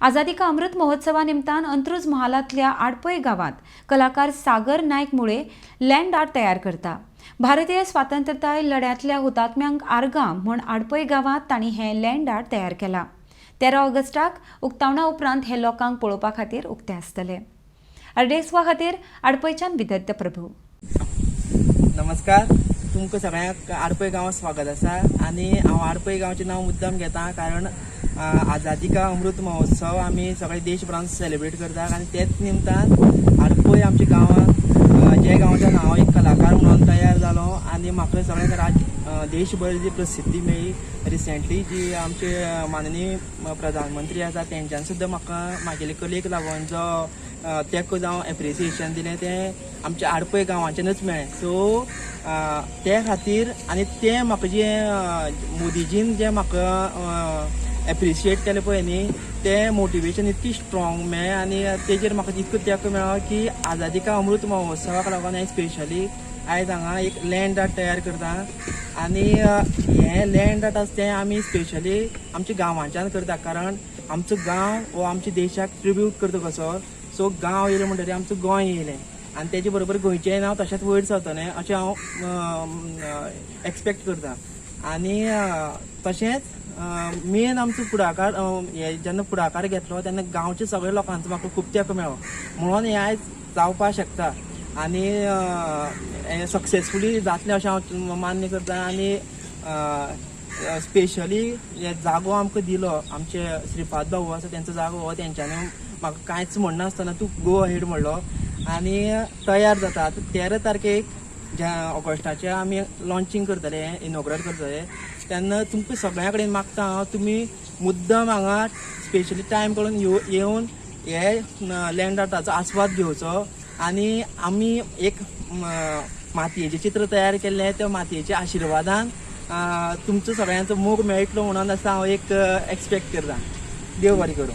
आझादी का अमृत महोत्सवा निमतान अंत्रुज महालांतल्या आडपय गांवांत कलाकार सागर नायक मुळे लँड आर्ट तयार करता. भारतीय स्वातंत्र्यताय लढ्यांतल्या हुतात्म्यांक आर्गां म्हूण आडपय गांवांत तांणी हें लँड आर्ट तयार केलां. 13 ऑगस्टाक उक्तावणा उपरांत हे लोकांक पळोवपा खातीर उक्तें आसतलें. आरडीएक्सवा खातीर आडपयच्यान विदत्त प्रभू. नमस्कार, तुमकां सगळ्यांक आडपय गांवांत स्वागत आसा आनी हांव आडपय गांवचें नांव मुद्दम घेता, कारण आझादी का अमृत महोत्सव आमी सगळे देशभरान सेलिब्रेट करतात आनी तेच निमतान आडपय आमच्या गांवांत, जे गांवच्यान हांव एक कलाकार म्हणून तयार जालो आनी म्हाका सगळ्यांक राज्य देशभर जी प्रसिद्धी मेळ्ळी, रिसेंटली जी आमचे माननीय प्रधानमंत्री आसा तेंच्यान सुद्दां म्हाका म्हागेले कलेक लागून जो तेंको जावं एप्रिसिएशन दिलें, तें आमच्या आडपय गांवाच्यानूच मेळ्ळें. सो ते खातीर आनी तें म्हाका जें मोदीजीन जें म्हाका एप्रिशिएट केलें पळय न्ही, तें मोटिवेशन इतकी स्ट्रॉंग मेळ्ळें आनी तेजेर म्हाका इतको तेंको मेळ्ळो की आझादी का अमृत महोत्सवाक लागून हांवें स्पेशली आयज हांगा एक लँड आर्ट तयार करता. आनी हें लँड आर्ट आसा तें आमी स्पेशली आमच्या गांवांच्यान करता, कारण आमचो गांव हो आमच्या देशाक ट्रिब्यूट करता कसो. सो गांव येयलो म्हणटकीर आमचो गोंय येयलें आनी तेजे बरोबर गोंयचें नांव तशेंच वयर सरतलें अशें हांव एक्सपेक्ट करता. आनी तशेंच मेन आमचो फुडाकार, हे जेन्ना फुडाकार घेतलो तेन्ना गांवच्या सगळ्या लोकांचो म्हाका खूब तेंको मेळ्ळो, म्हणून हें आयज जावपाक शकता आनी हें सक्सेसफुली जातलें अशें हांव मान्य करता. आनी स्पेशली हे जागो आमकां दिलो आमचे श्रीपाद भाऊ आसा, तेंचो जागो हो. तेंच्यांनी म्हाका कांयच म्हणनासतना तूं गो अहेड म्हणलो आनी तयार जाता. आतां 13 तारखेक ज्या ऑगस्टाचे आमी लॉन्चिंग करतले, इनॉग्रल करतले, तेन्ना तुमकां सगळ्यां कडेन मागता हांव, तुमी मुद्दम हांगा स्पेशली टायम काडून येवन हे लँड आर्टाचो आस्वाद घेवचो आनी आमी एक मातयेचें चित्र तयार केल्लें, त्या मातयेच्या आशिर्वादान तुमचो सगळ्यांचो मोग मेळटलो म्हणून असो हांव एक एक्सपेक्ट करता. देव बरें करूं.